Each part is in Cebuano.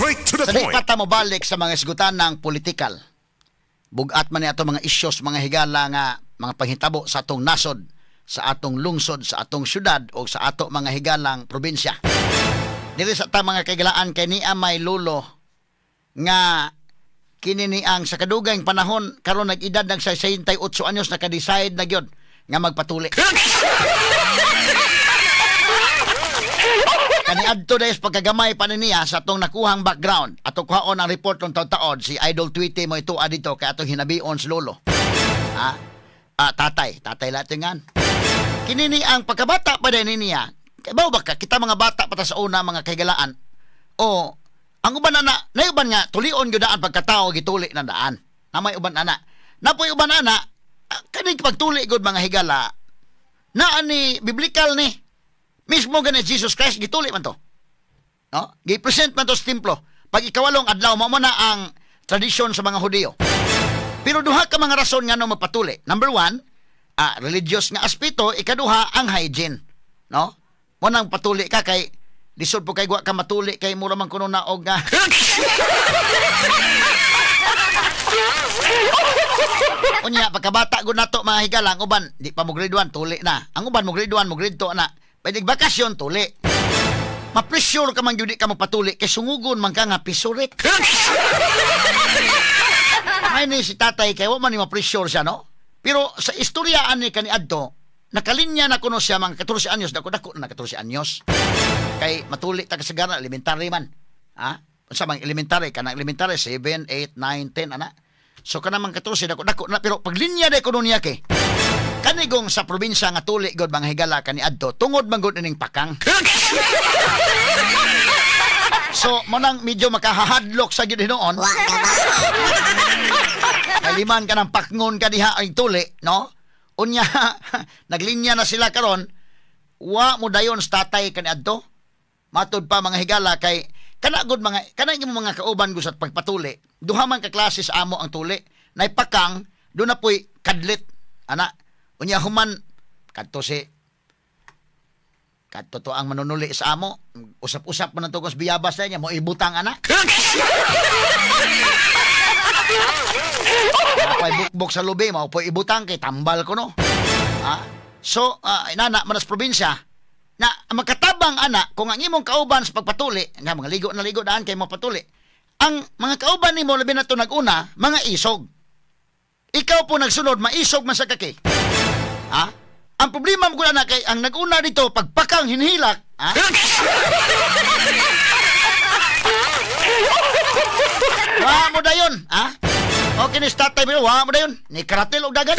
Straight to the Sa di point. pa ta mobalik sa mga isgutan ng politikal. Bugat man ni ato mga isyos, mga higala nga mga panghitabo sa atong nasod, sa atong lungsod, sa atong syudad o sa ato mga higalang probinsya. Diri sa ta mga kaigalaan kay niya may lulo nga kini ni ang sa kadugayng panahon karon nag-edad nag 68 anyos, naka-decide na gyud nga magpatuli. Kaniadto dahil pagkagamay pa niya sa atong nakuhang background. Atong kuhaon ang report ng taon-taon, si Idol Tweety mo ito dito kay atong hinabion sa lolo. Ha? Ah, tatay, tatay lahat nga. Kini ni ang pagkabata pa din niya. Kay ba ka kita mga bata pa ta sa una mga kahigalaan. O ang uban ana, nay uban nga tulion gyud daan pagkatao gituli na daan. Namay uban ana. Napoy uban ana, kaning pagtuli gud mga higala. Naa ni biblical ni. Mismo gani Jesus Christ gituli man to. No? Gi-present man to sa templo. Pag ikawalong adlaw mao na ang tradisyon sa mga Hudiyo. Pero duha ka mga rason ngano magpatuli. Number one, religious nga aspeto, ikaduha ang hygiene, no? Mo nang patuli ka kay lisod po kay wa ka matuli kay mura man kuno na og nga. Unya pagkabata gud nato mga higala, ang uban di pa mo grade 1 tuli na. Ang uban mo grade 1 mo grade 2 na. Pwede bakasyon tuli. Ma-pressure ka man gyud di ka magpatuli kay sungugon man ka nga pisurit. May ni si tatay kay wa man ni ma-pressure siya, no? Pero sa istoryaan ni kaniadto, nakalinya na kuno siya mga 14 anyos, dako-dako na 14 anyos. Kay matuli ta kasagaran elementary man. Ha? Unsa man elementary kanang elementary 7, 8, 9, 10 ana. So kanang mga 14 dako-dako na pero paglinya day kuno niya kay kanigong sa probinsya nga tuli gud mga higala kaniadto tungod man gud ining pakang. So mo nang medyo makahahadlok sa gyud hinuon. Kaliman ka ng pakngon ka diha ay tuli, no? Unya naglinya na sila karon, wa mo dayon sa tatay kaniadto. Matud pa mga higala kay kana gud mga kana imong mga kauban gud sa pagpatuli. Duha man ka klase sa amo ang tuli. Nay pakang do na poy kadlit ana. Unya human kadto si kadto to ang manunuli sa amo, usap-usap man to kos biyabas na niya mo ibutang ana. Napay bukbok sa lubi mao poy ibutang kay tambal ko no. Ha? So inana man sa probinsya na makatabang ana kung ang imong kauban sa pagpatuli nga mga ligo na ligo daan kay mapatuli. Ang mga kauban nimo labi na to nag-una mga isog. Ikaw po nagsunod maisog man sa kaki. Ha? Ang problema mo na kay ang nag-una dito pagpakang hinihilak, ha? Wa mo dayon, ha? Okay ni tatay mo, wa mo dayon. Ni karatel og dagan.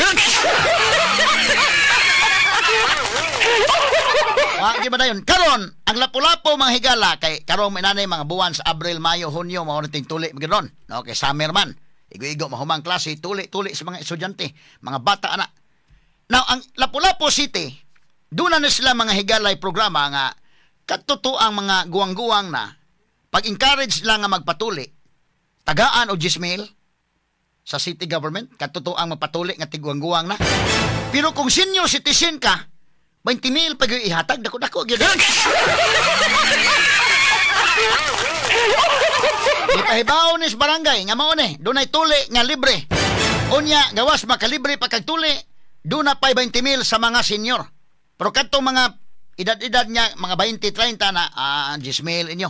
Wa gi ba dayon? Karon ang Lapu-Lapu mga higala kay karon may nanay mga buwan sa Abril, Mayo, Hunyo mao na ting tuli gyud. No, kay summer man. Igo-igo mahumang klase, tuli-tuli sa mga estudyante, mga bata ana. Now, ang Lapu-Lapu City, doon na sila mga higalay programa nga katutuang mga guwang-guwang na pag-encourage sila nga magpatuli, tagaan o 10 mil sa city government, katutuang magpatuli nga tiguang-guwang na. Pero kung senior citizen ka, 20 mil pag ihatag, dako-dako. Ipahibaw ni sa barangay, nga mao ni, doon ay tuli nga libre. Unya, gawas makalibre pa kag tuli, doon na pa'y 20 mil sa mga senior. Pero kadtong mga edad-edad niya, mga 20, 30 na, 10 mil inyo.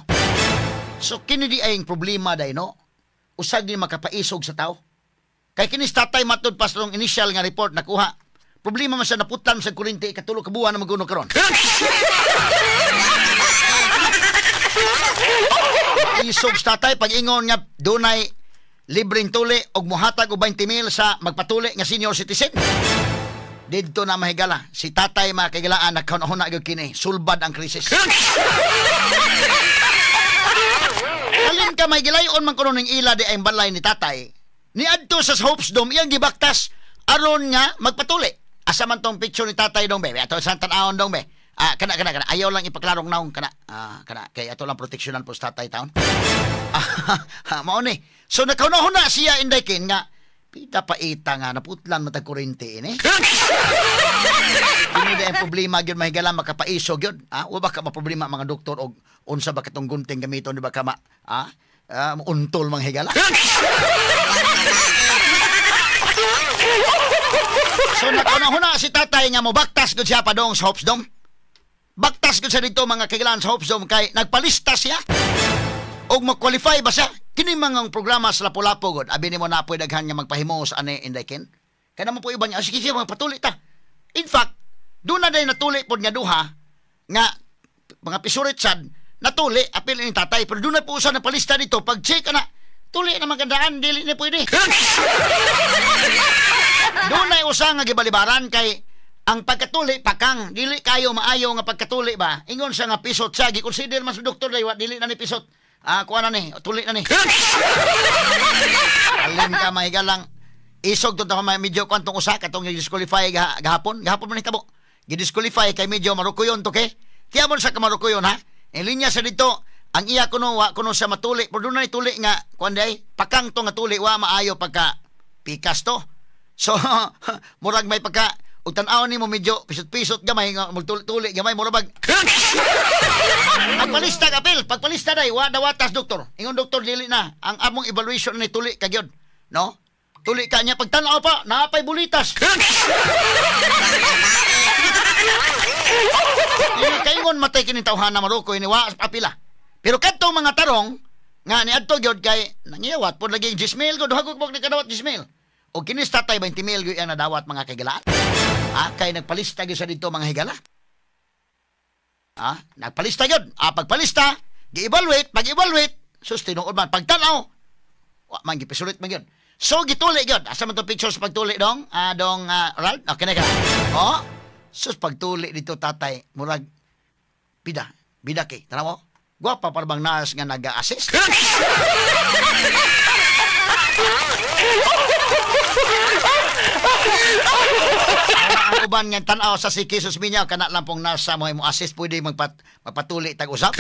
So, kini di ay problema day, no? Usag din makapaisog sa tao. Kay kini tatay matud pa sa initial nga report nakuha. Problema man sa naputan sa kuryente, ikatulo ka buwan na maguno karon. Isog sa tatay pag-ingon nga dunay libreng tuli og mohatag og 20 mil sa magpatuli nga senior citizen. Didto na mahigala. Si tatay mga kaigalaan nagkauna-una gyud kini, sulbad ang krisis. Alin ka may gilayon man kuno ning ila di ay balay ni tatay. Niadto sa Hopes Dome iyang gibaktas aron nga magpatuli. Asa man tong picture ni tatay dong be? Ato sa tan-awon dong be. Kana kana kana ayaw lang ipaklarong naong kana. Kana kay ato lang proteksyonan po sa tatay taon. Mao ni. So nakauna-una siya inday kin nga pita paita nga naputlan matag kuryente ini. Kini ang problema gyud mahigala makapaisog gyud. Wa ba ka maproblema mga doktor og unsa ba katong gunting gamiton di ba ka ma, Untol mga higala. So nakauna-huna si tatay nga mobaktas gud siya padong sa Hope's Dome. Baktas gud siya dito mga kahigalaan sa Hope's Dome kay nagpalista siya. Og mo-qualify ba siya? Kini mga programa sa Lapu-Lapu gud. Abi nimo na po'y daghan nga magpahimo sa ani Indaykin. Kaya naman po iba niya, sige, sige, magpatuli ta. In fact, doon na din natuli pod nga duha nga mga pisurit sad natuli apil ni tatay, pero doon na po usa na palista dito pag check ana tuli na magandaan dili na pwede. Doon na usa nga gibalibaran kay ang pagkatuli pakang dili kayo maayo nga pagkatuli ba ingon siya nga pisot siya gi-consider man sa doktor dai dili na ni pisot. Kuha na ni, tuli na ni. Alim ka mahigalang isog to medyo kwantong usa katong gi-disqualify gahapon, gahapon man hitabo. Gi-disqualify kay medyo marukuyon to kay. Tiyamon sa kamarukuyon ha. En linya sa dito ang iya kuno wa kuno sa matuli, pero doon na tuli nga kuan day, pakang to nga tuli wa maayo pagka pikas to. So murag may pagka ug tan-awon nimo medyo pisot-pisot gamay nga magtuli-tuli gamay murag bag. Pagpalista kapil, pagpalista day wa dawatas doktor. Ingon doktor dili na ang among evaluation ni tuli ka gyud, no? Tuli ka niya pagtan-aw pa naapay bulitas. Kaingon matay kini tawhana marukoy ni wa apila. Pero kadtong mga tarong nga niadto gyud kay nangiyawat pod lagi 10,000 gud hagok ni kadawat 10,000. O kinis tatay 20,000 gyud ang nadawat mga kahigalaan. Kay nagpalista gyud sa dito mga higala. Nagpalista gyud. Pagpalista, gi-evaluate, pag-evaluate, sus tinuod man pagtan-aw. Wa man gipisulit man gyud. So gituli gyud. Asa man to picture sa pagtuli dong? Dong Ralph? Okay na ka. Oh, sus pagtuli dito tatay, murag bida, bida kay. Tanaw mo? Gwapa para bang nurse nga naga-assist. Ang uban nga tan-aw sa si Jesus Minyaw kana lang pong nurse sa mo assist pwede magpatuli tag usap.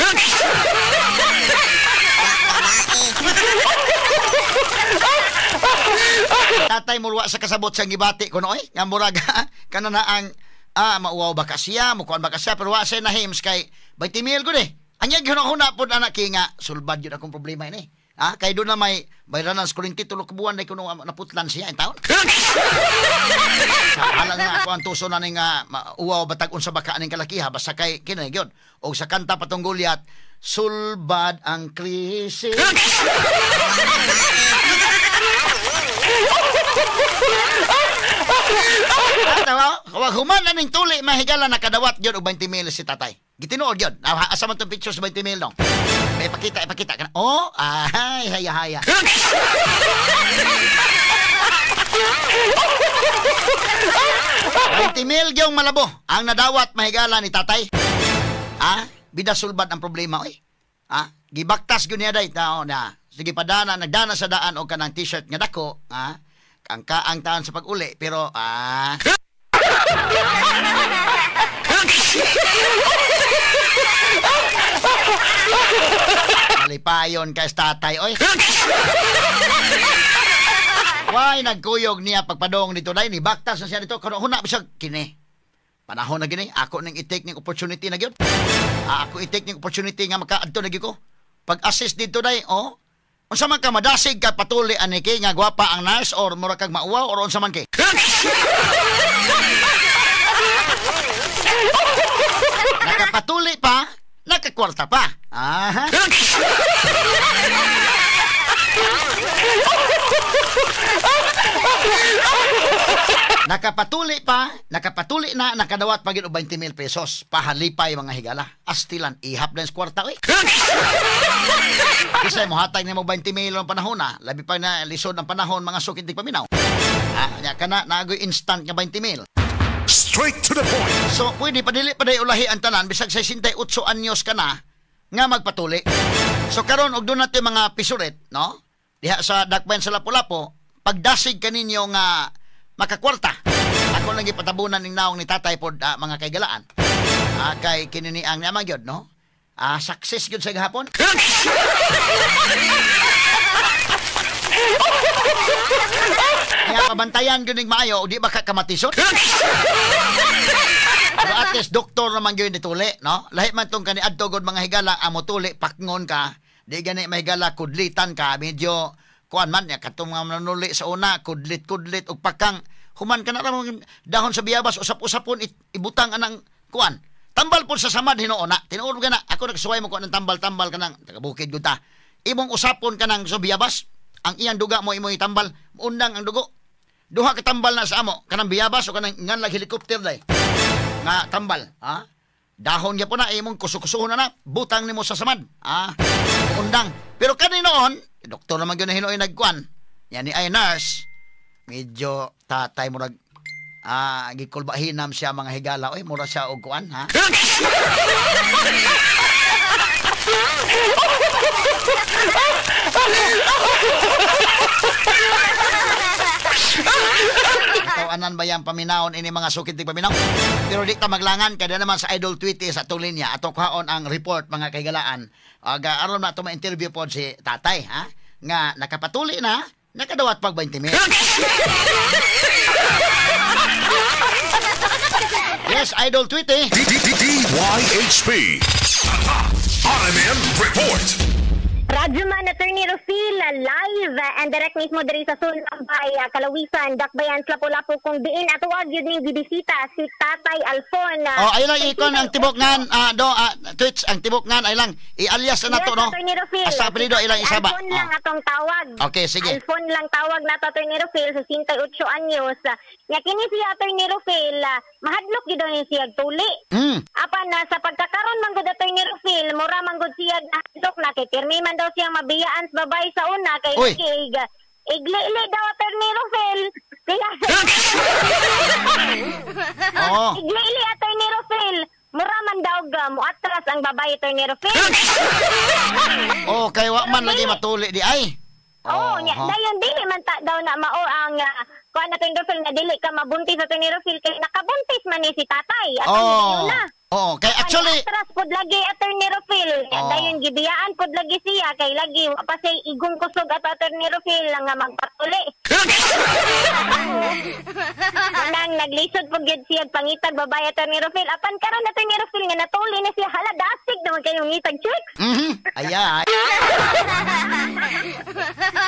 Tatay mulwa sa kasabot siyang gibati kuno oy nga murag kana na ang mauwaw ba ka siya, mukuan ba ka siya, pero wa siya nahims kay 20,000 gud eh. Anya gihuna pod anak kay nga sulbad gyud akong problema ini. Kay doon na may bayranan sa kurinti tulo ka buwan na kuno naputlan siya in taon. Halang nga ako ang tuso na ning uwaw batag unsa baka aning kalakiha basta kay kini gyud. Og sa kanta patong Goliath, sulbad ang krisis. Atawa, wag human aning tuli mahigala nakadawat gyud og 20,000 si tatay. Gitinuod gyud. Asa man tong picture sa 20,000 dong? May ipakita, ipakita kana. Oh, ay, haya haya. 20,000 gyung malabo ang nadawat mahigala ni tatay. Bida sulbad ang problema oy. Gibaktas gyud niya day tao na. Sige padana nagdana sa daan og kanang t-shirt nga dako, ang kaang taon sa pag-uli pero malipayon ka tatay oy. Why nagkuyog niya pagpadong dito day ni baktas na siya dito kuno huna bisag kini. Panahon na gini ako ning i-take ning opportunity na gyud. Ako i-take ning opportunity nga makaadto na gyud ko. Pag-assist dito day oh. Unsa man ka madasig ka patuli ani kay nga gwapa ang nurse or mura kag mauwaw or unsa man kay. Nakapatuli pa, nakakwarta pa. Aha. Nakapatuli pa, nakapatuli na, nakadawat pa gyud og 20,000 pesos. Pahalipay mga higala. Astilan, ihap din sa kwarta oy. Kisay mo hatag nimo 20,000 ang panahon na, labi pa na lisod ang panahon mga sukit di paminaw. Nya kana naagoy instant nga 20,000. Straight to the point. So pwede pa dili pa day ulahi ang tanan bisag 68 anyos ka na nga magpatuli. So karon og doon natin mga pisurit, no? Diha sa Dakbayan sa Lapu-Lapu, pagdasig kaninyo nga makakwarta. Ako lang gipatabunan ning naong ni tatay pod mga kaigalaan. Kay kininiang niya man gyud, no? Success gyud sa gahapon. Kaya pabantayan gyud ning maayo o di ba ka kamatisod? Pero at least doktor naman gyud nituli, no? Lahi man tong kaniadto gud mga higala ang motuli pakngon ka. Di gani may gala kudlitan ka medyo kuan man ya katong mga manunuli sa una kudlit-kudlit og pakang human ka na ramon dahon sa biyabas usap-usapon ibutang anang kuan. Tambal po sa samad hinuon na. Tinuod ka na ako nagsuway mo ko ng tambal-tambal kanang taga bukid gud ta. Imong usapon kanang sa biyabas ang iyang duga mo imo itambal undang ang dugo. Duha ka tambal na sa amo kanang biyabas o kanang nganlag helicopter day. Nga tambal, ha? Dahon gyapon na imong kusukusuhon na butang nimo sa samad, ha? Undang. Pero kaninoon, doktor naman gyud na hinuon nagkuan. Yani ay nurse. Medyo tatay murag gikulbahinam siya mga higala. Oy, mura siya og kuan, ha? Tawanan ba yang paminawon ini mga sukit di paminaw? Pero di ta maglangan kada naman sa Idol Tweety sa atong linya. Atong kuhaon ang report mga kahigalaan. Aga aron na ato ma-interview pod si tatay, ha? Nga nakapatuli na, nakadawat pag 20 minutes. Yes, Idol Tweety. DYHP. RMN Report. Radyo man, Attorney Rufil, live and direct mismo diri sa Sulambay, Kalawisan, Dakbayan, Lapu-Lapu, kung diin atuwag yun ning gibisita si Tatay Alfon. Oh, ayun lang ikon ang tibok ngan, Twitch, ang tibok ngan ay lang, i-alias na nato, yes, no? Attorney Rufil. Asa apelido ilang isaba. Alfon lang atong tawag. Okay, sige. Alfon lang tawag nato, Attorney Rufil, sa 68 anyos. Nya kini si Attorney Rufil, mahadlok gid ni siya tuli. Apan sa pagkakaron man gud Attorney Rufil, mura man gud siya nahadlok na kay pirmi man daw siyang mabiyaan sa babae sa una kay igli-ili daw Attorney Rufil. Oh. Igli-ili Attorney Rufil. Mura man daw muatras ang babae Attorney Rufil. Oh, kay wa man lagi matuli di ay. Oh, nya dayon dili man ta daw na mao ang kuan Attorney Rufil na dili ka mabuntis Attorney Rufil kay nakabuntis man ni si tatay. Oh. Na. Oh, kay actually atras pod lagi Attorney Rufil. Oh. Dayon gibiyaan pod lagi siya kay lagi wa pa say igong kusog at Attorney Rufil nga magpatuli. Nang naglisod pod gyud siya pangitag babae Attorney Rufil. Apan karon Attorney Rufil nga natuli na siya, hala dasig naman kayong ngitag chicks. Aya.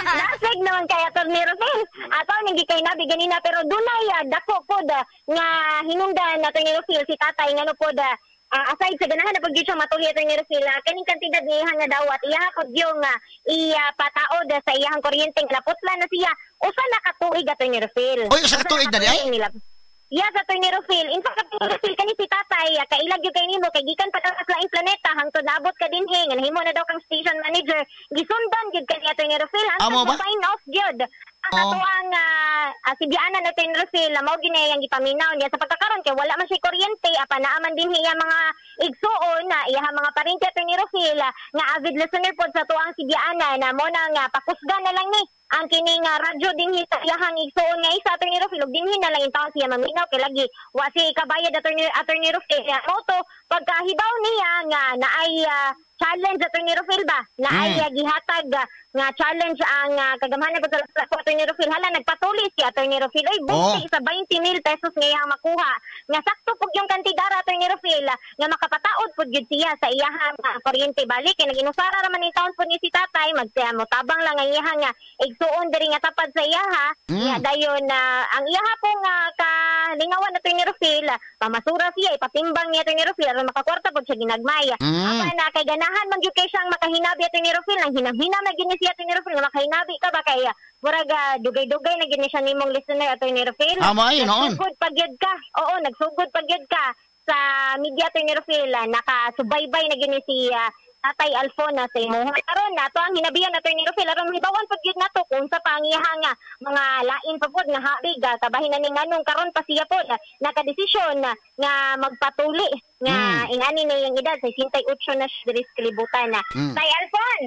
Dasig naman kay Attorney Rufil. Ato ning gikay nabi ganina pero dunay dako pod nga hinungdan Attorney Rufil si tatay ngano pod aside sa ganahan na pag siya matuli Attorney Rufil, kaning kantidad nga iyang nga dawat iya pod yung ipataod sa iyang kuryente nga naputla na siya usa na ka tuig Attorney Rufil. Oy, usa ka tuig na di ay? Yes, Attorney Rufil. In fact, Attorney Rufil, kani si tatay, kailag yun kay nimo, kay gikan pa sa laing planeta, hangtod naabot ka dinhi, nga nahimo na daw kang station manager, gisundan gyud kani Attorney Rufil, hangtod sign off gyud. Ang ato ang sibianan Attorney Rufil, mao gyud ang gipaminaw niya sa pagkakaron kay wala man siya kuryente, apan naa man dinhi iya mga igsuon na iya mga parente Attorney Rufil, nga avid listener pod sa tuang sibianan na mo na nga pakusgan na lang ni ang kining radyo dinhi sa iyahang igsuon nga isa Attorney Rufil ug dinhi na lang intawon siya maminaw kay lagi wa siya ikabayad Attorney Rufil. Moto pagkahibaw niya nga naay challenge Attorney Rufil ba naay gihatag nga challenge ang kagamhanan pag sa Attorney Rufil, hala nagpatuli si Attorney Rufil. Oy, bunti sa 20,000 pesos nga iyang makuha nga sakto pud yung kantidad Attorney Rufil nga makapataod pud gyud siya sa iyahang kuryente balik kay naginusara ra man intawon pud ni si tatay magtamo tabang lang ang iyahang igsuon diri nga tapad sa iyaha. Ya dayon ang iyaha pong kalingawan Attorney Rufil, pamasura siya ipatimbang niya Attorney Rufil aron makakwarta pud siya ginagmay. Apan kay ganahan man gyud kay siyang makahinabi Attorney Rufil, nang hinamhina man gyud siya Attorney Rufil nga makahinabi ka ba kay murag dugay-dugay na gyud siya nimong listener Attorney Rufil. Amo ay noon. Nagsugod pa gyud ka. Oo, nagsugod pa gyud ka sa media Attorney Rufil, nakasubaybay na gyud si Tatay Alfon sa imuha. Karon nato ang hinabihan Attorney Rufil aron hibawan pud gyud nato kung sa pangiyahang mga lain pa pod nga habig kabahin na ni nganong karon pa siya pod nakadesisyon nga magpatuli nga ingani na iyang edad 68 na siya diri sa kalibutan. Tay Alfon,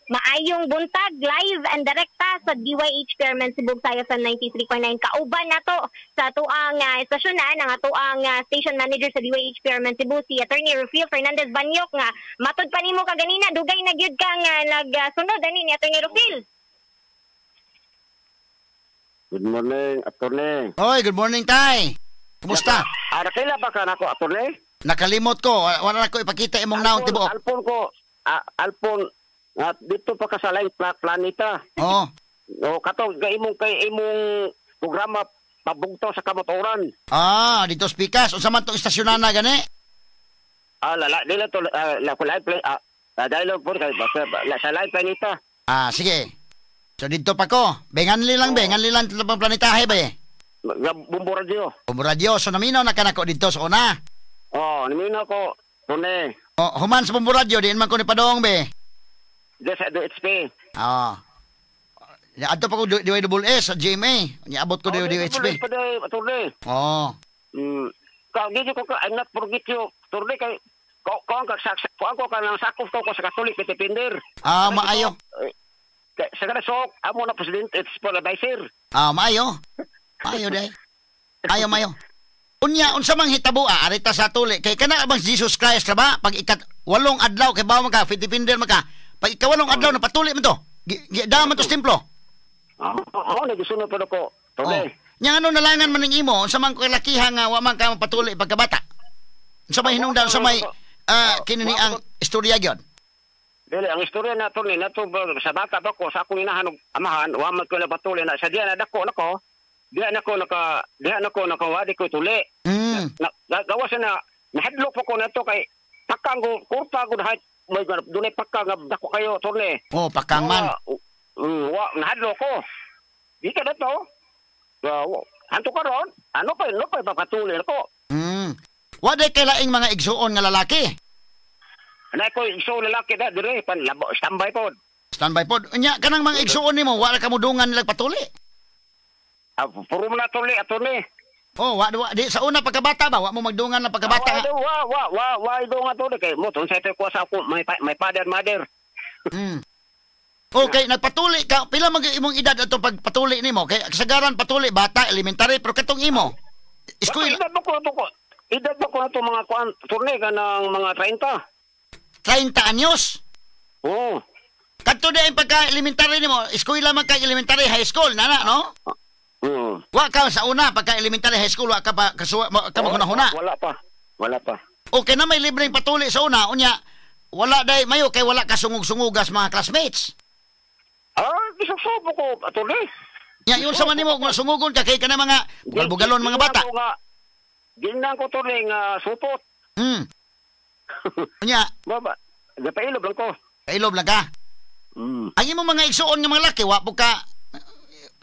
maayong buntag, live and direkta sa DYH Chairman Cebu Visayas 93.9. Kauban nato sa atuang estasyonan ang atuang station manager sa DYH Chairman Cebu si Attorney Rufil Fernandez Banyok nga matud pa nimo kaganina dugay na gyud kang nagsunod ani ni Attorney Rufil. Good morning, Attorney. Hoy, good morning, Tay. Kumusta? Nakila ba ka nako, Attorney? Nakalimot ko. Wala na ko ipakita imong naong tibuok. Alpon ko. Alpon. At dito pa ka sa laing planeta. Oh. O kato kay imong programa pabugtaw sa kamotoran. Ah, dito speakers. Unsa man tong istasyonan na gani? Ah, lala dili to la kulay dahil po kay sa laing planeta. Ah, sige. So dito pa ko. Benganli lang benganli lang pang planetahe ba eh. Bumbo Radio. Bumbo Radio. So naminaw na kanako dito sa una. Oh, naminaw ko. Tune. Oh, human sa Bumbo Radio diin man ko ni padong be. Des sa DHP. Ah. Adto pa ko DYSS sa GMA. Niabot ko DYHP. Oh. Ka gidi ko ka I'm not forget you. Turne kay ko ka ko ka nang sakop ko sa Catholic Defender. Ah, maayo. Sa kada sok amo na president it's for advisor. Ah, maayo. Maayo day. Ayo maayo. Unya unsa mang hitabo arita sa tuli kay kana bang Jesus Christ ra ba pag ikat 8 adlaw kay bawo man ka Defender man ka. Pag ikawalong adlaw na patuli man to. Gidaman man to sa templo. Oo, nagisunod pa ko. Tuli. Oh. Nya ano nalangan man ning imo unsa man kalakihan nga wa man ka mapatuli pagkabata? Unsa may hinungdan sa may kini ni ang istorya gyud? Dili ang istorya na to ni nato sa bata pa ko sa akong inahan og amahan wa man ko napatuli na sa diya na dako nako. Diya nako naka diya nako nakawadi ko tuli. Gawas na nahadlok pa ko nato kay pakang ko kurta ko dahil may dunay pakang nga dako kayo turne. Oh, pakang man. Wa nahadlok ko. Di ka dato. Anto karon, ano pa no pa papatuli ko. Wa day kay laing mga igsuon nga lalaki. Ana ko igsuon lalaki da dire pan labo standby pod. Standby pod. Unya kanang mga igsuon nimo wa ra ka mudungan nila patuli. Ah, puro man tuli atone. Oh, wa di sa una pagkabata ba wa mo magdungan na pagkabata? Wa wa wa wa idungan to kay mo tun sa ko sa ako my father mother. Okay, nagpatuli ka pila man imong edad atong pagpatuli nimo? Kay kasagaran patuli bata elementary pero katong imo. Eskwela. Edad ba ko na to mga kuan turne kanang mga 30. 30 anyos? Oo. Kadto di ang pagka elementary nimo, eskwela man kay elementary high school nana no? Wa ka sa una pagka elementary high school wa ka pa kasuwa ka maghuna-huna. Wala pa. Wala pa. Okay na may libreng patuli sa una unya wala day mayo kay wala ka sungog-sungugas mga classmates. Ah, gisugsubo ko atuli. Nya yun sa man nimo kung sungugon ka kay kana mga bugal-bugalon mga bata. Ginang ko tuli nga supot. Unya baba, gapailob lang ko. Pailob lang ka. Ang imong mga igsuon nga mga laki wa po ka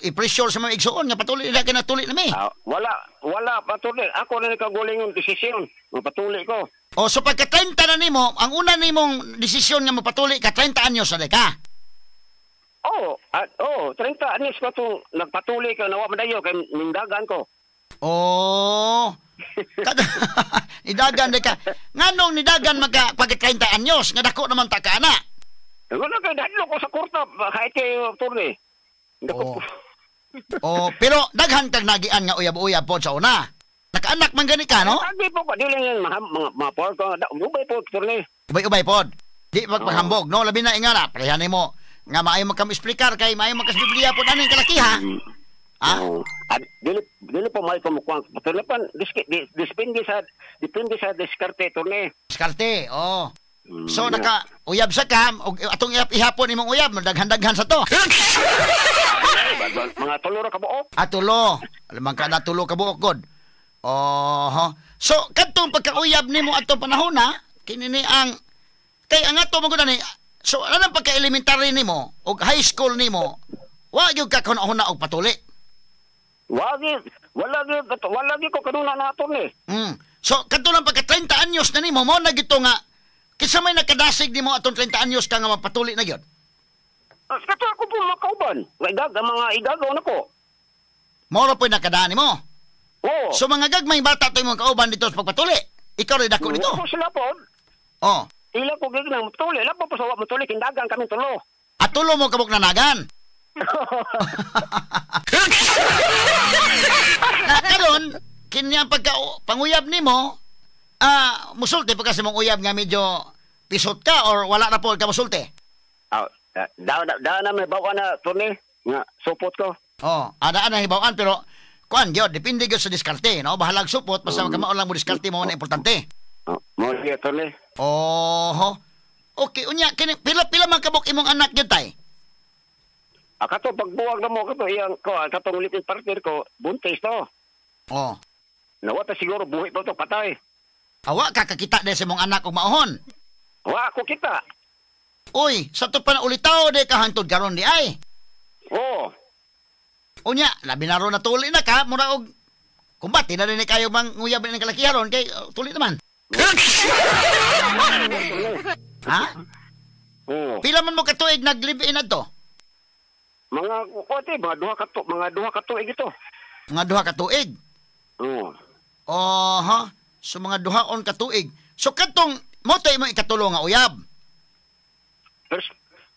i-pressure sa mga igsuon nga patuloy na kinatuli na mi. Wala patuloy. Ako na nakaguling yung desisyon. Mapatuloy ko. O so pagka 30 na nimo, ang una nimong desisyon nga mapatuloy ka 30 anyos na ka. Oh, 30 anyos ko itong nagpatuloy ka nawa madayo kay nindagan ko. Oh. Nidagan ka. Nganong nidagan magka pagka 30 anyos nga dako naman ta ka ana. Wala kay dadlo ko sa kurta kahit kay turne. Oh. Oh, pero daghan kag nagian nga uyab-uyab pod sa una. Nakaanak man gani ka, no? Agi po ko dili nga mga porko, ubay po turne. Ubay-ubay pod. Di magpahambog, no? Labi na ingana, pareha nimo nga maayo magkam-explicar kay maayo magkas Biblia pod aning kalakiha. Ha? Dili po may kumukuang. Turne pan depende sa diskarte turne. Diskarte, oh. So naka uyab sa ka og atong ihapon imong uyab daghan-daghan sa to. Mga tulo ra ka buok. Ah, tulo. Alamang ka na tulo ka buok god. Oho. So kadtong pagkauyab nimo atong panahon na kini ni ang kay ang ato man gud ani. So anang pagka-elementary nimo og high school nimo, wa gyud ka kunahuna og patuli. Wala gi ko kanuna na ato ni. So kadto lang pagka 30 anyos na nimo mo na gito nga kinsa may nakadasig nimo atong 30 anyos ka nga mapatuli na gyud? Kato ako po makauban. Mga igagaw na ko. Moro po'y nakadaan nimo? Oo. So mga gagmay bata ito imong kauban dito sa pagpatuli. Ikaw rin dako dito? Oo, sila po. Oo. Ila ko gignan matuli. Ila po sa matuli, kindagan kami tulo. At tulo mo kabuk nanagan? Na karon kini ang pagka panguyab nimo, musulti pa kasi mong uyab nga medyo pisot ka or wala na po ka musulti? Da na may bawa na turne nga supot ko. Oh, ada na hibawan pero kuan gyud depende gyud sa diskarte, no? Bahalag supot basta kamao lang mo diskarte mo na importante. Mo siya turne. Oho. Okay, unya kini pila man kabuk imong anak gyud tay? Kato pagbuwag na mo kato iyang ko katong little partner ko buntis to. Oh. Nawata siguro buhi pa to patay. Awa ka kakita de sa imong anak og maohon. Wa ako kita. Uy, sa to pa na ulitaw de ka hangtod karon di ay. Oh. Unya, labi na ron natuli na ka mura og kumbati na rin kayo mang nguyab ng kalakihan ron kay tuli naman. Ha? Oo. Pila man mo katuig nag-live-in adto? Mga kote, mga duha ka tuig ito. Mga duha ka tuig. Oo. Oha. So mga duhaon ka tuig. So kadtong mo to imo ikatulo nga uyab. First,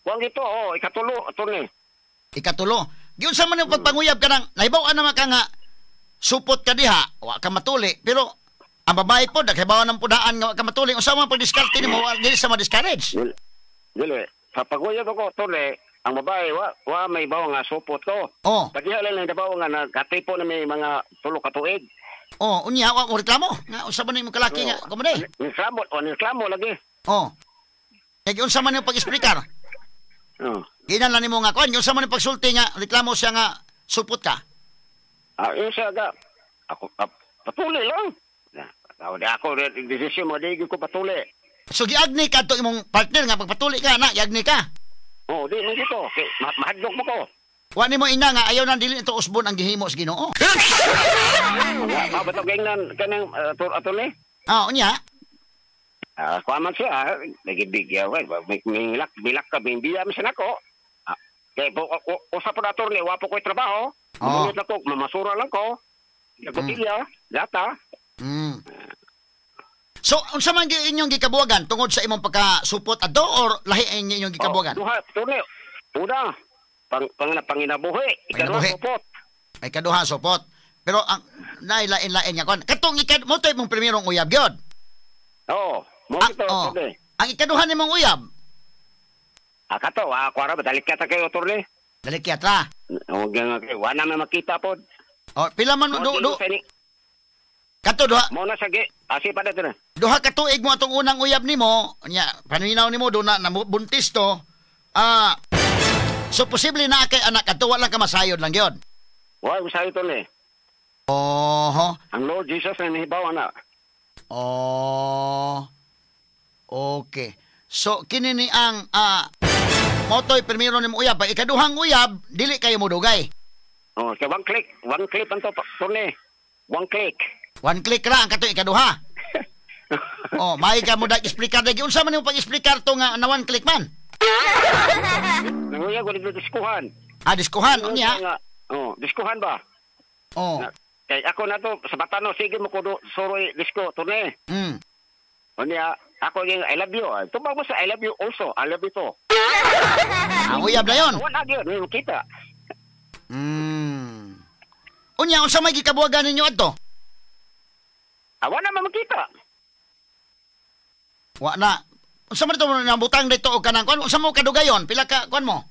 wang ito, oh, ikatulo, attorney. Ikatulo. Giunsa man yung pagpanguyab ka nang nahibaw-an naman ka nga supot ka diha, wa ka matuli, pero ang babae po, naghibaw ng pudaan nga wa ka matuli. Unsa man pagdiskarte nimo, wa dili sa ma-discourage. Dili, sa paguyab ako, attorney, ang babae wa may baw nga supot ko. Oh. Pagdiha lang nabaw nga nagkatipo na may mga tulo ka tuig. Oh, unya wa mo reklamo. Nga unsa man imong kalaki nga kumade? Reklamo, o reklamo lagi. Oh. Kay unsa man imong pag-explicar? Oh. Ginan lang nimo nga kuan, unsa man imong pagsulti nga reklamo siya nga supot ka? Ah, siya ga. Ako patuli lang. Ako desisyon mo di ko patuli. So giagni ka to imong partner nga pagpatuli ka na, giagni ka. Oh, di man dito. Kay mahadlok mo ko. Wa nimo ina nga ayaw nang dili ito usbon ang gihimo sa Ginoo. Wa ba to gingnan kanang attorney? Ah, unya. Ah, kuan man siya, nagibigya wa, may bilak ka bimbiya man siya nako. Kay usa po na attorney, wa po ko'y trabaho. Oh. Mamunot lang ko, mamasura lang ko. Nagkutilya, lata. Mm. So, unsa man gyud inyong gikabuwagan tungod sa imong pagkasupot adto or lahi ang inyong gikabuwagan? Oh, duha, attorney. Una, panginabuhi, ikaduha supot. Ay kaduha supot. Pero ang nailain-lain nga kon. Katong ikad mo to imong primerong uyab gyud. Oo, mo Ang, ito, oh, attorney. ang ikaduha nimong uyab. Ah, kato, ako ra dalik ka kayo attorney. Dali kaya tra. Oh, wa na man makita pod. Oh, pila man do, do kato duha. Mo na sige, asi pa na. Duha ka tuig mo atong unang uyab nimo, nya paminaw nimo do na nabuntis to. Ah, so posible na kay anak adto wala ka masayod lang gyud. Wa masayod to ni. Oho. Ang Lord Jesus na nihibaw na. Oh. Okay. So kini ni ang motoy primero nimo uyab, ikaduhang uyab dili kayo modugay. Oh, so one click ang to turne. One click. One click ra ang katong ikaduha. Oh, may ka mo explicar lagi unsa man imong pag-explicar to nga na one click man? Nanguyab ko dito diskuhan. Ah, diskuhan unya. Oh, diskuhan ba? Oh. Kay ako na to sa Batano sige mo ko suroy disko turne. Mm. Unya ako yung I love you. Tubag mo sa I love you also. I love you to. Ang uyab na yon. Wala gyud, may makita. Mm. Unya unsa may gikabuwagan ninyo adto? Ah, wala man makita. Wa na. Unsa man to nabutang dito og kanang kuan? Unsa mo kadugayon? Pila ka kuan mo?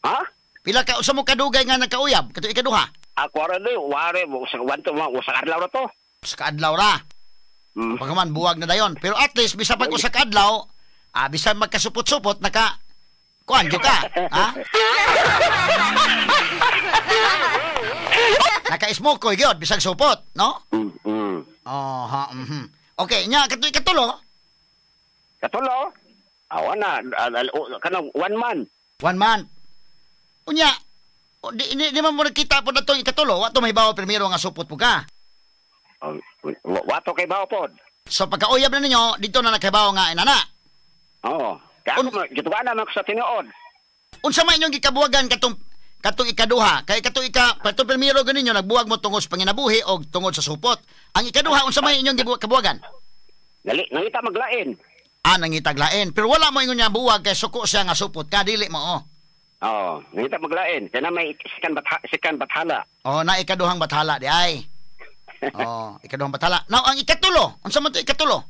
Ha? Pila ka unsa mo kadugay nga nagkauyab? Kato ikaduha? Ako ra di, ware sa wanto mo usa ka adlaw ra to. Usa ka adlaw ra. Mm. Pagkaman buwag na dayon. Pero at least bisan pag usa ka adlaw, bisan magkasupot-supot naka kuan jud ka, ha? Naka-smoke gyud bisag supot, no? Mm. Oh, ha, mhm. Okay, nya katoy katulo. Katulo? Awa na, kanang 1 month. 1 month. Unya, di man mo nakita po na itong ikatulo, wato may bawo primero nga supot po ka. Wato kay bawo pod. So pagkauyab na ninyo, dito na nakabawo nga inana. Oo. Kaya gituwa na man sa tinuod. Unsa man inyong gikabuwagan katong ikaduha, kay katong katong primero ganinyo nagbuwag mo tungod sa panginabuhi og tungod sa supot. Ang ikaduha unsa man inyong kabuwagan? Dali, nangita maglain. Ah, nangitag lain. Pero wala mo ingon niya buwag kay suko siya nga supot ka, dili mo oh. Oo, nangita maglain. Kaya na may sikan bathala. Oh, na ikaduhang bathala di ay. Oh, ikaduhang bathala. Now ang ikatulo, unsa man to ikatulo?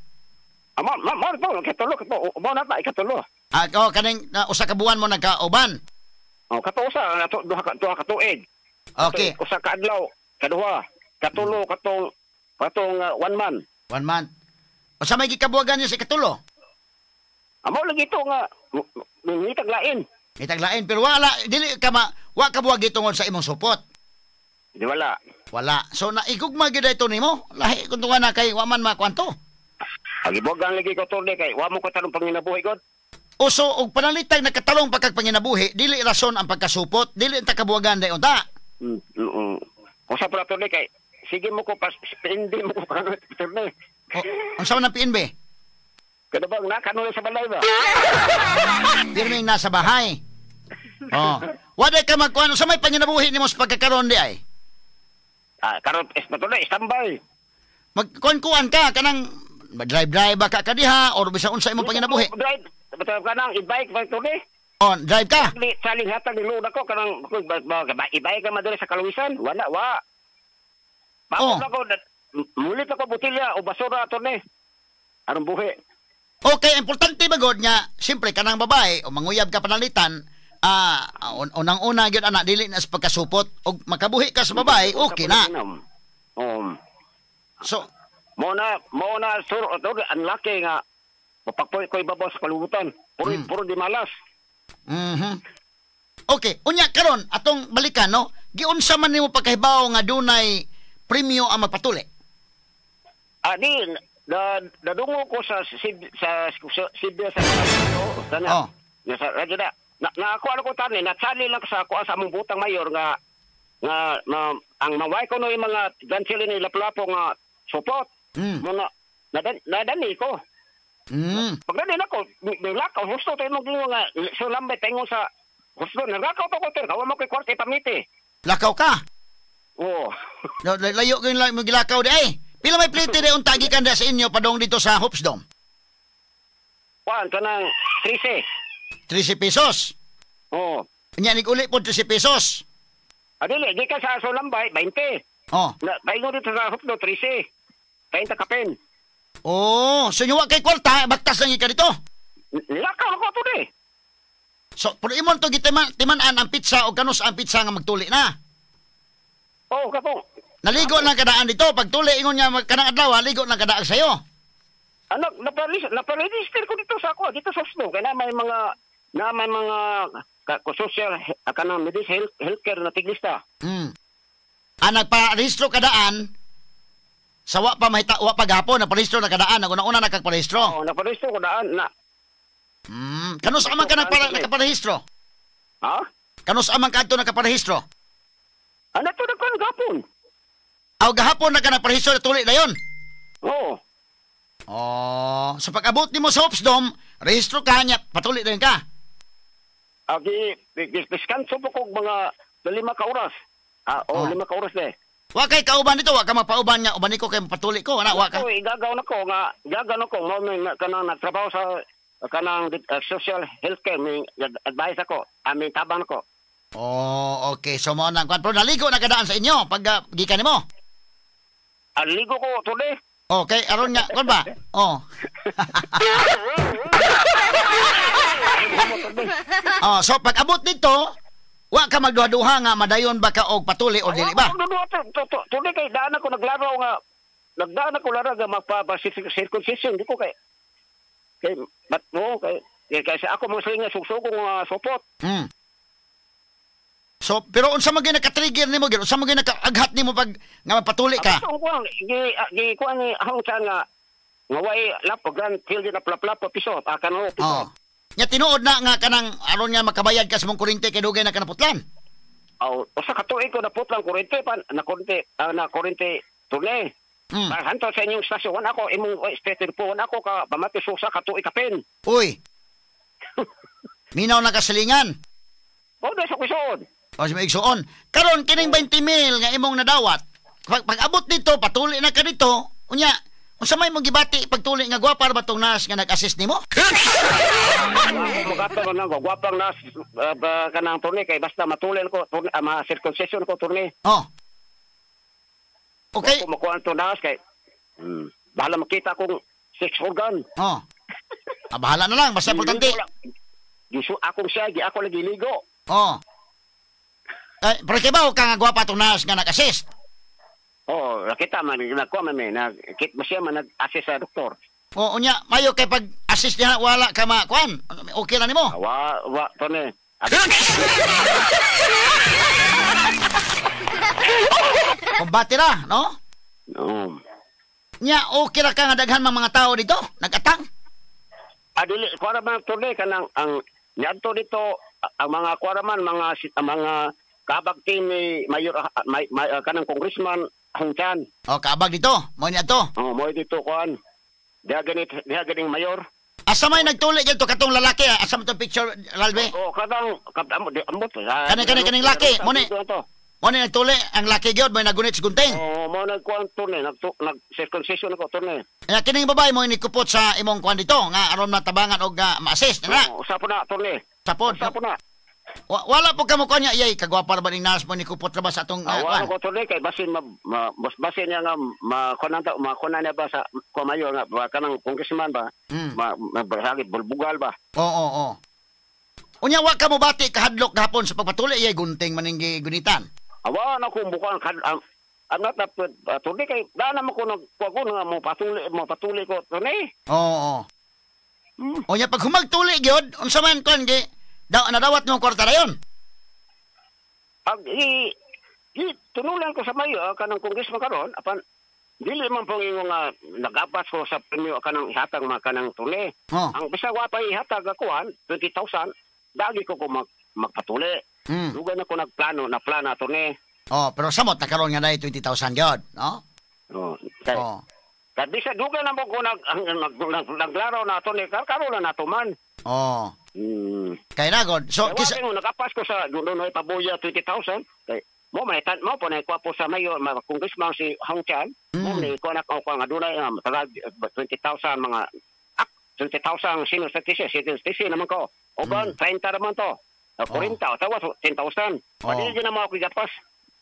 Amo, mo to, ikatulo kato, mo na ta ikatulo. Ah, oh, kaning usa ka buwan mo nagkauban. Oh, kato usa, duha ka tuig. Okay. Usa ka adlaw, kaduha, katulo katong 1 month. 1 month. Unsa may gikabuwagan niya sa ikatulo? Amo lagi to nga ngitag lain. Ngitag lain pero wala dili ka wa ka buwagi tungod sa imong supot. Di wala. Wala. So naigugma gyud ito nimo. Lahi kun tunga na kay wa man makuanto. Agibogan lagi ko tol kay wa mo ko tanong panginabuhi god. O so og panalitag nakatalong pa kag panginabuhi, dili rason ang pagkasupot, dili ta kabuwagan dayon ta. Usa pa tol kay sige mo ko pas PNB mo ko kanon tol. Unsa man ang PNB? Kada bang nakano sa balay ba? Pirming nasa bahay. Oh. Wala ka magkuan sa may panginabuhi nimo sa pagkakaron di ay. Ah, karon is patuloy standby. Magkuan-kuan ka kanang drive-drive ba ka kadiha or bisan unsa imong panginabuhi? Drive basta kanang i-bike ba tuloy? Oh, drive ka. Saling hatag ni load ako kanang i-bike ka madali sa Kaluwisan. Wala wa. Oh. Ako mulit ako botelya o basura tuloy. Aron buhi. Okay, importante ba god nga siyempre kanang babae o manguyab ka panalitan, unang-una gyud ana dili na sa pagkasupot og makabuhi ka sa babae, okay na. So mo na sur ang laki nga mapagpoy ko ibabaw sa kalubutan. Puro di malas. Mhm. Okay, unya karon atong balikan no, giunsa man nimo pagkahibaw nga dunay premyo ang magpatuli? Di nadungo ko sa sibya sa oh. Sa radyo na ako ano ko tani natsali lang sa ako sa among butang mayor nga ang maway ko no yung mga grandchildren ni Lapu-Lapu nga support. Mo na nadani ko. Pagdani nako nilakaw husto tayo mong gingo nga so lambay tayo sa husto nalakaw to ko ter kawa mo kay kwarta ipamiti. Lakaw ka? Oo. Layo ko yung gilakaw di ay. Pila may plite de unta gikan sa inyo padong dito sa Hopes Dome? Kuan kanang 13. 13 pesos. Oo. Nya nig-uli po 13 pesos. Adili gikan sa Solambay 20. Oh. Na paingon dito sa Hopes Dome 13. 30 kapin. Oh, so nyuwa kay kwarta baktas lang ka dito. Lakaw ko to eh. So pero imon to gitiman-an ang pizza o kanus ang pizza nga magtuli na. Oh, kapong. Naligo lang kadaan dito. Pagtuli, ingon niya kanang adlaw, ligo lang kadaan sa'yo. Anak, naparegister ko dito sa ako, dito sa Oslo. Kaya na may mga social, kanang medical healthcare na tiglista. Nagparehistro kadaan, sa wa pa mahita, wa pa gapon, naparehistro na kadaan, naguna-una nakagparehistro. Oo, naparehistro ko daan na. Kanus amang ka nakaparehistro? Ha? Kanus amang ka adto nakaparehistro? Ano to nagkuhan gapon? Aw gahapon na ka naparehistro na tuli na yon. Oo. Oh, so pag-abot nimo sa Hopes Dome, rehistro ka niya, patuli na yun ka. Diskanso po kog mga 5 ka oras. 5 ka oras na eh. Wa kay kauban dito, wa ka magpauban nga, uban ko kay patuli ko, ana wa ka. Ako igagaw na ko nga, gagaw na ko mo kanang nagtrabaho sa kanang social healthcare, may advice ako, aming tabang ko. Oh, okay. So mo nang kwan pero naligo na kadaan sa inyo pag gikan nimo. Aligo ko today. Okay, aron nga kon ba? Oh. Oh, so pag abot dito, wa ka magduha-duha nga madayon ba ka og patuli o dili ba? Today kay daan ako naglaro nga nagdaan ako laro nga magpa-circumcision di ko kay bat mo kay kasi ako mo nga sugsugo nga supot. So, pero unsa man gyud naka-trigger nimo gyud? Unsa man gyud nakaaghat nimo pag nga magpatuli ka? Ang kuan gi kuan ni ahong sa nga way lapo grand children na plaplapo piso kano piso. Oh. Nya tinuod na nga kanang aron nga makabayad ka sa mong kuryente kay dugay na ka naputlan. Aw, usa ka tuig ko naputlan kuryente pan na kuryente na kuryente tuli. Hanto sa inyong stasyon ako imong station po ako ka pamati susa ka tuig kapin. Uy. Minaw na kasilingan. Oh, sa kusoon. O si maigsuon. Karon kining 20,000 nga imong nadawat. Pag abot dito, patuli na ka dito. Unya, unsa may mong gibati pagtuli nga gwapa ba tong nas nga nag-assist nimo? Mugato na gwapang nas kanang turni kay basta matuli ko ma-circumcision ko turni. Oh. Okay. Kung makuha to nas kay bahala makita kong sex organ. Oh. Bahala na lang basta importante. Gisu akong siya, gi ako lagi ligo. Oh. Ay, pero kay ba ka nga gwapa tong nas nga nag-assist? Oh, nakita man nagkuha man may nagkit mo siya man nag-assist sa doktor. O unya mayo kay pag assist niya wala ka ma kuan. Okay ra nimo. Wa to ni. Kumbate ra, no? Oo. Nya okay ra ka nga daghan mang mga tao dito nagatang. Adili kuan man to ni kanang ang niadto dito ang mga kuan man mga kabag team ni mayor kanang congressman Hong Chan. Oh, kaabag dito. Mo niya to. Oh, mo dito kuan. Diha ganing mayor. Asa may nagtuli dito katong lalaki? Asa man tong picture, Ralbe? Oh, katang ambot. Kaning laki. Mo ni nagtuli ang laki gyud mo nagunit sa gunting. Oh, mo nagkuan to ni nag circumcision ako to ni. Kaya kining babae mo inikupot sa imong kuan dito nga aron matabangan og ma-assist na. Oh, usa po na to ni. Sapod. Usa po na. Wala po kamo kuan niya, iyay kagwapa ra ba ning nas mo nikupot ra ba sa atong kuan? Wala ko to ni kay basin basin niya nga makunan niya ba sa kumayo nga ba kanang congressman ba? Ma bulbugal ba? Oo. Unya wa ka mo bati kahadlok gahapon sa pagpatuli iyay gunting maning gunitan. Awa na ko bukan I'm not tuli kay dana mo ko nagkuan nga mo patuli ko tuni. Oo. Unya pag humagtuli gyud unsa man kuan gi nadawat mo kwarta rayon? Ag tunulan ko sa mayo kanang congressman karon apan dili man pong ingon nga nagapas ko sa premyo kanang ihatag mga kanang tuli. Oh. Ang bisag wa pa ihatag akuan 20,000 dagi ko magpatuli. Dugay na ko nagplano na plana tuni. Oh, pero samot na karon nga nay 20,000 gyud, no? Oh. Kay bisag dugay na mo ko naglaro na tuni karon na nato man. Oh. Kay nagod. So kisa nakapas ko sa dunay pabuya 20,000 kay mo may tan mo po na ko po sa mayor congressman si Hong Chan mo ni ko na ko nga dunay 20,000 mga 20,000 senior citizen naman ko. Uban 30 naman to. 40 tawa 10,000. Pwede na mo ako igapas.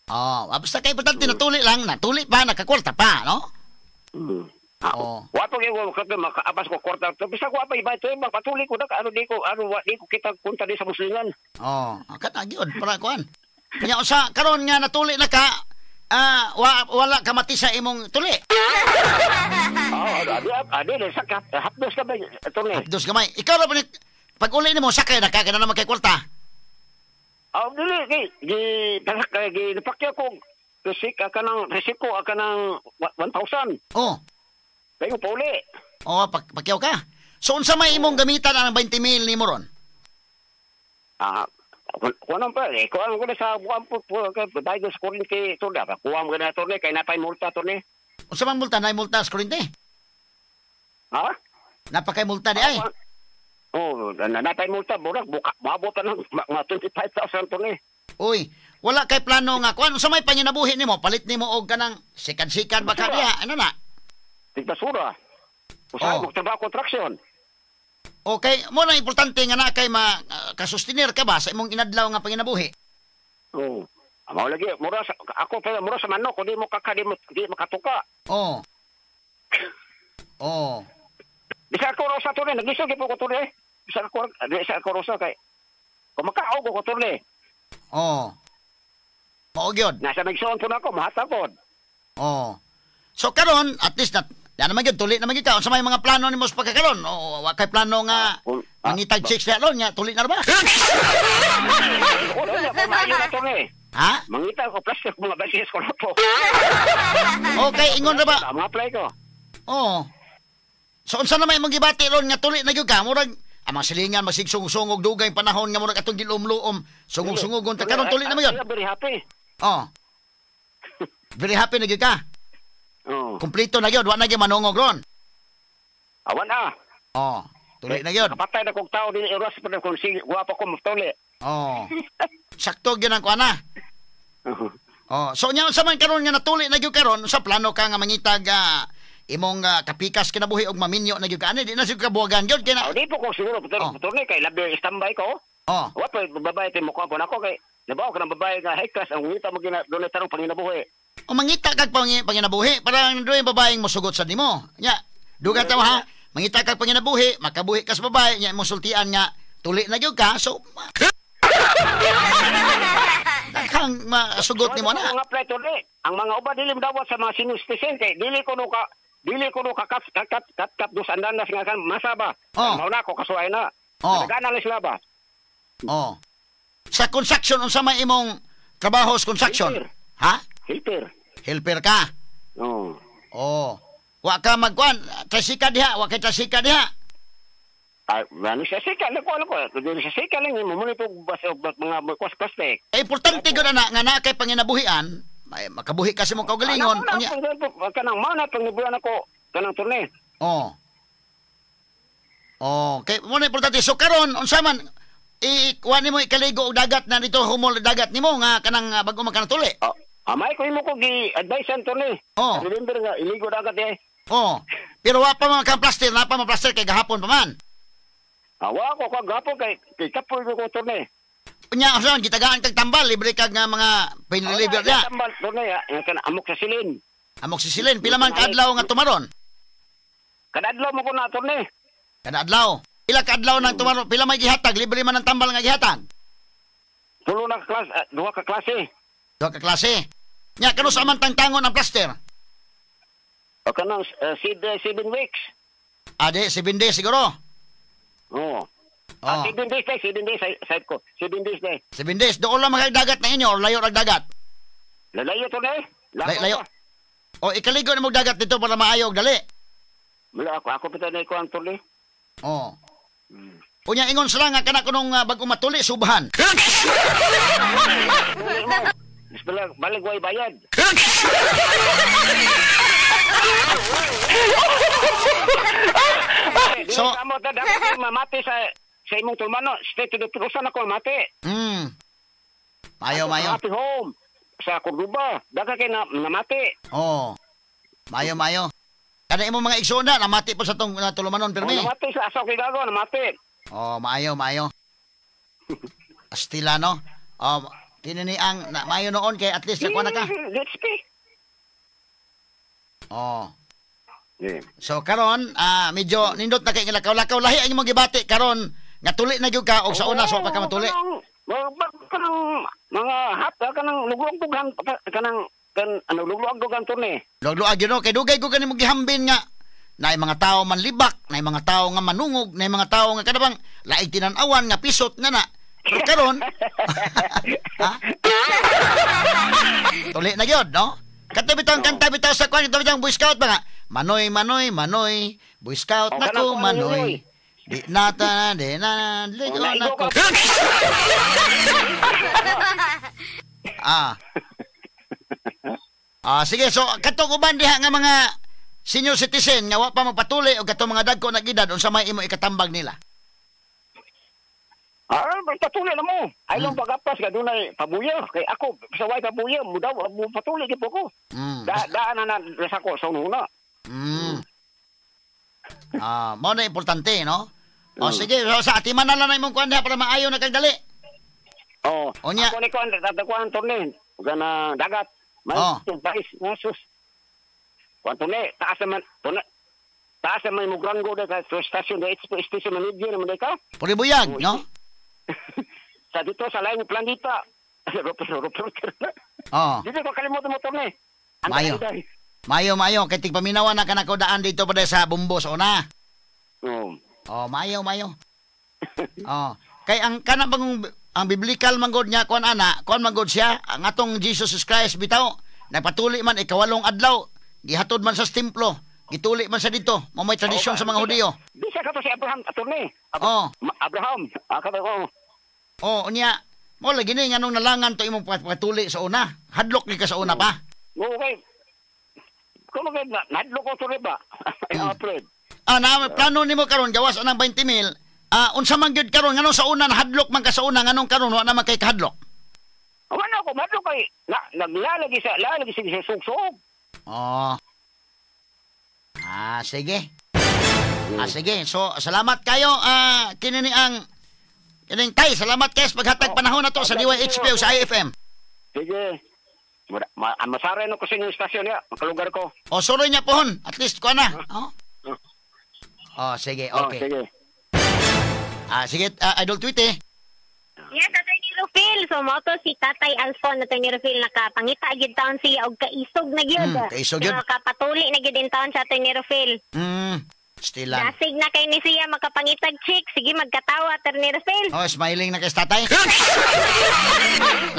Oh, basta kay importante natuli lang, natuli pa nakakwarta pa, no? Oh. Wa pa gyud ko makaabas ko kwarta. Bisag wa pa iba ito magpatuli ko na ano di ko wa di ko kita kunta di sa muslingan. Oh, kana gyud para kuan. Nya usa karon nga natuli na ka, wala ka mati sa imong tuli. Oh, adi sa hapdos ka ba tuli. Hapdos gamay. Ikaw ra pag uli nimo sakay na ka kana naman kay kwarta. Oh, dili gi gi napakya ko resik kanang resiko kanang 1,000. Oh. Kayo pauli. Oo, pakyaw ka. So, unsa may imong gamitan ang 20,000 nimo ron? Kuan pa eh. Kuan ko na sa buwan po kay sa kuryente to da. Kuan ko na to ni kay napay multa to ni. Unsa man multa? Nay multa sa kuryente? Ha? Napakay multa di ay. Oh, napay multa murag buka maabot na mga 25,000 to ni. Uy, wala kay plano nga kuan unsa may panginabuhi nimo? Palit nimo og kanang sikan-sikan ba ka diha? Ano na? Tigbasura. Usahay oh. Magtrabaho construction. Okay, mo na importante nga na kay makasustenir ka ba sa imong inadlaw nga panginabuhi? Oo. Oh. Mao lagi mura sa, ako pa mura sa manok di mo kaka di mo di makatuka. Oo. Oh. Oh. Bisa ako rosa to ni, nagisog gyud ko to ni. Bisa ako rosa kay kumakaog ko to ni. Oo. Mao gyud. Nasa nagsuon po na ako, mahatag pod. Oo. So karon at least na yan naman gyud tuli naman gyud ka. Unsa may mga plano nimo sa pagkakaron? O wa kay plano nga mangitag chicks na ron nga tuli na ra ba? Wala na maayo na to ni. Ha? Mangita ko plastic mga basis ko na to. Okay, ingon ra ba? Mga apply ko. Oo. So unsa na may imong gibati ron nga tuli na gyud ka? Murag ang mga silingan masigsungog-sungog dugay panahon nga murag atong gilumluom. Sungog-sungogon ta karon tuli na mo yun. Very happy. Oh. Very happy na gyud ka. Oh. Kompleto na gyud, wa na gyud manungog ron. Awan na. Oh, tuli na gyud. Kapatay na kog tao dinhi oras pa kung sige guwapo ko motuli. Oh. Sakto gyud ang kuan na. Oh, so nya unsa man karon nga natuli na gyud karon, sa plano ka nga mangitag imong kapikas kinabuhi og maminyo na gyud ka ani di na gyud kabuwagan gyud kay na. Oh, di po ko siguro oh. Kay labi standby ko. Oh. Wa pa babae ti mo ko nako kay nabaw ka ng babae nga high class ang ngita mo gina dunay tarong panginabuhi. O mangita kag panginabuhi, parang doon yung babaeng mosugot sa nimo. Nya, duga ta ha, mangita kag panginabuhi, makabuhi ka sa babae, nya imong sultian nga tuli na gyud ka, so daghang masugot nimo na. Ang apply tuli, ang mga uban dili dawat sa mga senior citizen kay dili ko no ka Dili ko no kakat kakat kat dos andanas nga kan masa ba. Oh. Mao na ko kasuay na. Oh. Nagana sila ba. Oh. Sa construction unsa may imong trabaho sa construction? Helper. Ha? Helper. Helper ka. Oh. Oh. Wa ka magkuan, trasika diha, wa kay trasika diha. Ay, ano siya sika lang ko, ano ko. Dili siya sika lang mo mo basta mga kos-kostek. Eh, importante gyud ana nga naa kay panginabuhian, may makabuhi ka sa imong kaugalingon. Unya kanang mao na panginabuhian ako kanang turne. Oh. Oh, kay mo na importante so karon unsa man ikuan nimo ikaligo og dagat na dito humol dagat nimo nga kanang bago man ka natuli. Oh, amay ko imo ko gi-advise turne. Oh. Remember nga iligo dagat eh. Oh. Pero wa pa man kang plaster, na pa man plaster kay gahapon pa man. Awa ko kagapon kay kapoy ko turne. Unya usan gitagaan kag tambal libre kag nga mga pain reliever diya. Tambal turne ya, kan amok sa silin. Amok sa silin pila man kaadlaw nga tumaron? Kada adlaw mo ko na turne. Kada adlaw. Pila ka adlaw nang tumaron? Pila may gihatag libre man ang tambal nga gihatag? Tulo na ka klase, duha ka klase. Duha ka klase. Nya kanu sa man tangtangon ang plaster? O kanang 7 weeks. Ade 7 days siguro. Oo. Oh. 7 days day, 7 days side ko. 7 days day. 7 days doon lang mga dagat na inyo or layo rag dagat? Lalayo to na eh. Layo. O ikaligo na mo dagat dito para maayo og dali. Wala ako pita na iko ang tuli. Oh. Unya ingon sila nga kana kunong bago matuli subahan. Bismillah, balig way bayad. So, kamo ta dapat mamati sa imong tulmano, stay to the trusan ako mamati. Mayo, mayo. Happy home sa Cordoba, daga kay na namati. Oh. Mayo, mayo. Kada imong mga igsoon na namati po sa tong tulumanon pirmi. Oh, namati sa asaw kay gago, namati. Oh, maayo, maayo. Astila no. Oh, kinini ang na, maayo noon kay at least nakuha na ka. Let's be. Oh. Yeah. So karon, medyo nindot na kay lakaw-lakaw lahi ang imong gibati karon nga tuli na gyud ka og sa una so pa ka matuli. Kanang mga hat kanang lugluag kanang kan ano lugluag gan turne. Lugluag gyud no kay dugay ko kanimo gihambin nga naay mga tao manlibak, naay mga tao nga manungog, naay mga tao nga kadabang laig tinan-awan nga pisot nga na. Pero karon ha? Tuli na gyud no? Kanta bitong kanta bitaw sa kwan, bitong Boy Scout ba nga? Manoy, manoy, manoy, Boy Scout na ko, manoy. Di na ta, di na, ligo na ko. Ah. Sige, so katong uban diha nga mga senior citizen nga wa pa magpatuli o katong mga dagko nag edad unsa may imo ikatambag nila? Patuli na mo. Ay lang pagapas ka dunay pabuya kay ako sa way pabuya mo daw mo patuli gyud ko. Daan na na sa ko sa una. Mao na importante no. O sige, so, sa atiman na lang na imong kuan diha para maayo na kag dali. Oh. Unya. Ako ni kuan kuan turne kana dagat. May pais sus. Kuan turne taas naman turne. Taas naman mo granggo da sa station da station manager naman ka. Puri buyag no. Sa dito sa laing planeta. Oh. Dito ko kalimutan mo turne. Mayo. Mayo, mayo. Kay tigpaminawan na ka daan dito pa sa bumbo sa una. Oh, mayo, mayo. Oh. Kay ang kanang bang ang biblical manggod niya kuan ana, kuan manggod siya ang atong Jesus Christ bitaw nagpatuli man ikawalong adlaw, gihatod man sa templo, gituli man sa dito. Mao may tradisyon sa mga Hudiyo. Bisa ka to si Abraham attorney. Oh. Abraham, ka oh. Oh, unya mo lagi ni nganong nalangan to imong patuli sa una. Hadlok ni ka sa una pa. Okay. Kuno kay nadlok ko to ba? Alfred. Na plano nimo karon gawas anang 20,000. Unsa man gyud karon nganong sa una nahadlok man ka sa una nganong karon wa na man kay kahadlok? Wala ko madlok kay naglalagi sa lalagi sa sugsog. Oh. Sige. Sige. So salamat kayo kini ni ang kining tay, salamat kayo sa paghatag panahon nato sa DYHP o sa IFM. Sige. Masaray no ko sa inyong istasyon niya, makalugar ko. O suroy niya pohon, at least kuha na. Oh. Oh, sige, okay. Oh, sige. Sige, Idol Tweet eh. Yes, Attorney Rufil, so mao to si Tatay Alfon, Attorney Rufil, nakapangita gyud taon siya og kaisog na gyud. Kaisog gyud. Nakapatuli na gyud in taon sa Attorney Rufil. Stilan. Dasig na kay ni siya makapangitag chick. Sige, magkatawa, Attorney Rufil. Oh, smiling na kay tatay.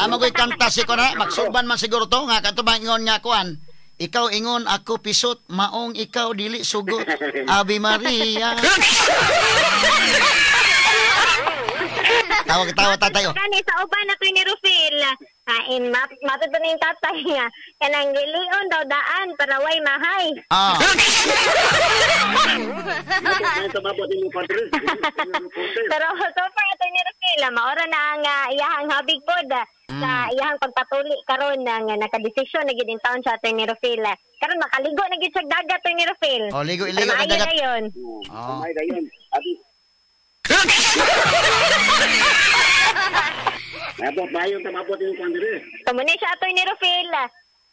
Namo ko'y kanta si ko na, magsuban man siguro to, nga kato ba ingon nga kuan. Ikaw ingon ako pisot, maong ikaw dili sugot. Ave Maria. Tawa tatay. Oh. Kani sa uban, Attorney Rufil. In matod pa na yung tatay nga. Kanang gilion daw daan para way mahay. Ah. Pero so far, Attorney Rufil, maora na ang iyahang habig pod sa iyahang pagpatuli karon nga nakadesisyon na gyud in taon sa Attorney Rufil. Karon makaligo na gyud siya dagat, Attorney Rufil. Oh, ligo iligo na dagat. Dayon. Oh. Ay dayon. Abi. Abot mayo ta mabot yung padre. So muna siya, Attorney Rufil.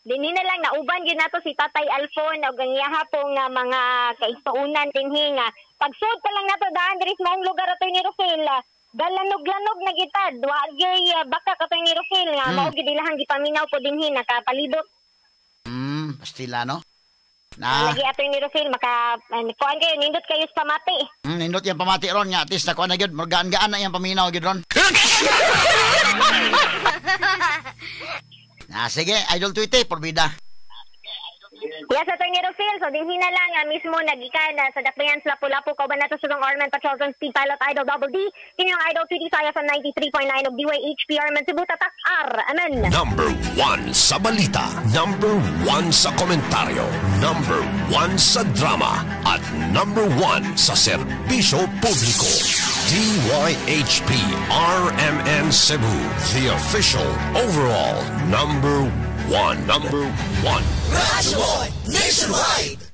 Dinhi na lang nauban gyud nato si Tatay Alfon og ang iyaha pong mga kaigsuonan dinhi nga. Pagsud pa lang nato daan diri sa maong lugar, Attorney Rufil. Galanog-lanog na gitad, wa gyud baka Attorney Rufil nga mao gyud ilahang gipaminaw po dinhi nakapalibot. Pastila no. Na. Lagi, Attorney Rufil, maka kuan kayo, nindot kayo sa pamati. Nindot yung pamati ron nga, at least nakuha na gyud, gaan-gaan na yung paminaw gyud ron. Na sige, Idol Tweety, porbida. Yes, Attorney Rufil. So, dinhi na lang mismo nagikan sa Dakbayan sa Lapu-Lapu. Kauban nato sa Arman Patrol Speed Pilot Idol Double D. Kinyong Idol Tweety sa FM 93.9 og DYHP Arman Cebu Tatak R. Amen. Number 1 sa balita. Number 1 sa komentaryo. Number 1 sa drama. At number 1 sa serbisyo publiko. DYHP RMN Cebu. The official overall number 1. Number 1. Radyo Nationwide!